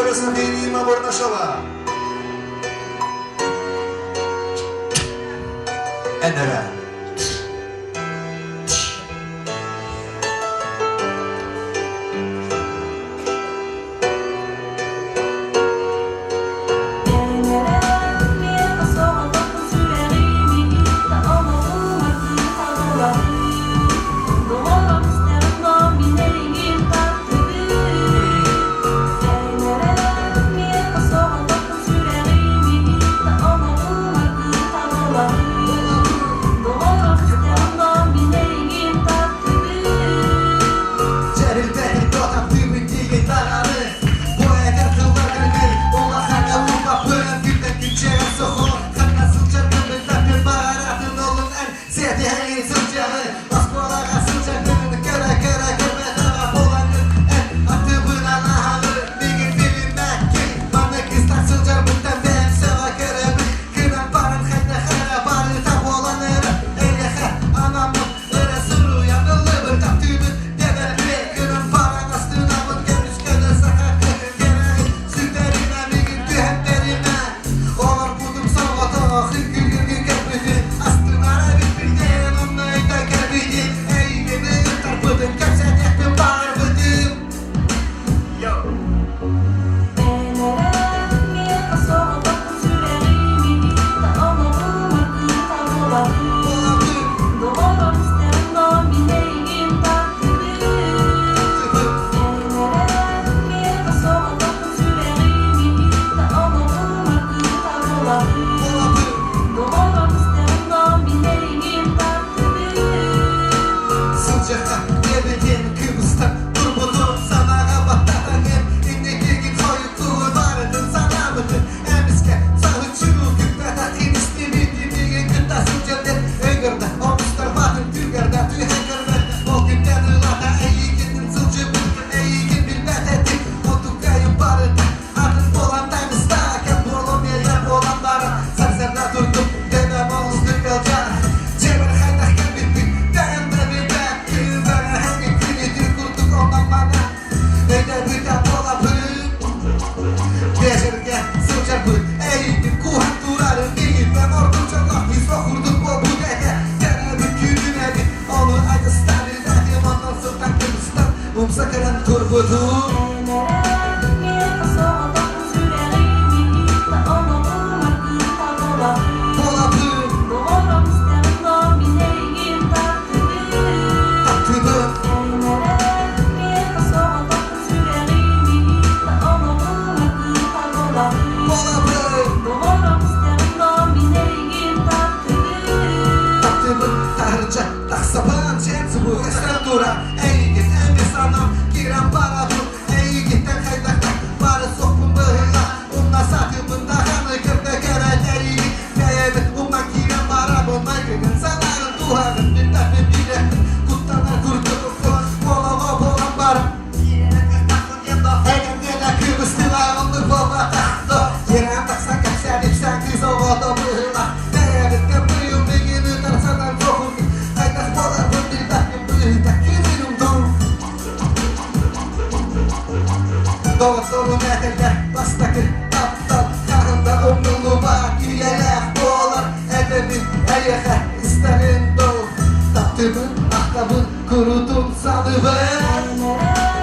голосом Рима Бурнашова. Энера. Чэрилбэтин таптыыбын диигин даҕаны Бу эдэр тылларгын улахан ылбаппын Күнтэн күнчэҕэ соҕо ханна сылдьаргын билбэппин Баҕаратын олун эн сиэтиһэҥин сылдьаҕын Оскуолаҕа сылдьаргын кэрэ-кэрэ көрбөтөҕө буолаҥҥын Эн аттыбынан аһаҕын миигин билиммэккин Маннык кыстан сылдьарбыттан бэйэм сөҕө көрөбүн Гынан баран хайдах эрэ барыта буолан эрэ Эйиэхэ анаммыт Эрэ суруйан ыллыбын таптыыбын Дэбэрбиэ гынан баран астынабын Көмүскэнэ саха кэрэҕин Сүтэримэ миигин түһэн бэримэ Олорбутум соҕотох Үҥкүүлүүргүн көрбүтүн Астынар эбиппин диэн онно ыйда кэлбитин Эйигин ыттарбытын Кэпсэтиэхпин баҕарбытым Yo! Сылдьыахха диэбитин кыбыстан турбутун санааҕа баттатаҥын инникигин хойуккугун барытын санаабытын эмискэ саһыччы күүппэтэх истибит миигин кытта сылдьан диэн өйгөрдө оҕустарбатын түгэрдэ түһэн көрбөт ол күнтэн ылата эйигин сылдьыбыт эйигин билбэт этим онтукайым барыта атын буолан таҥыста кэм буолуом эйэ буолан баран сарсыарда турдум дэбэм олустук ыалдьар дьиэбэр хайдах кэлбиппин бэйэм да билбэппин бэҕэһээҥҥи күнүтүн курдук онон манан өйдөбүтэ буолабын Биэчэргэ сылдьарбыт эйигин кууһан турарын миигиттэн ордук дьоллоох суох курдук буолбут этэ Кэлэбит түүнүн эбит ону айгыстан этим онон сылтан кыбыстан умса кэлэн турбутум Буолабын таптыыбын Буолабын таптыыбын таһырдьа тахсабын дьиэм субуһастан тура эйигин эмиэ санаам киирэн барабын эйигиттэн хайдахтан бары суохпун быһыылаах умна сатыыбын даҕаны кырда кэрэ эйигин бэйэбин умна киирэн барабын майгыгын санааҕын дууһаҕын билбэппин билэппин куттанар курдукпун буолаҕа буолан баран Эгэҥҥэ кыбыстыылаах оннук буолбатах да Иэрээн тахсан кэпсээн-ипсээн кыыс оҕото быһыылаах Бэйэбиттэн быйыл миигин ыытар санаам суох Хайдах буоларбын билбэппин быһыыта киририм дуу Доҕотторум этэллэр бастакы таптал хаһан да умнуллубат үйэлээх буолар Этэбин эйиэхэ истэрин дуу Таптыыбын, ахтабын, курутун саныыбын.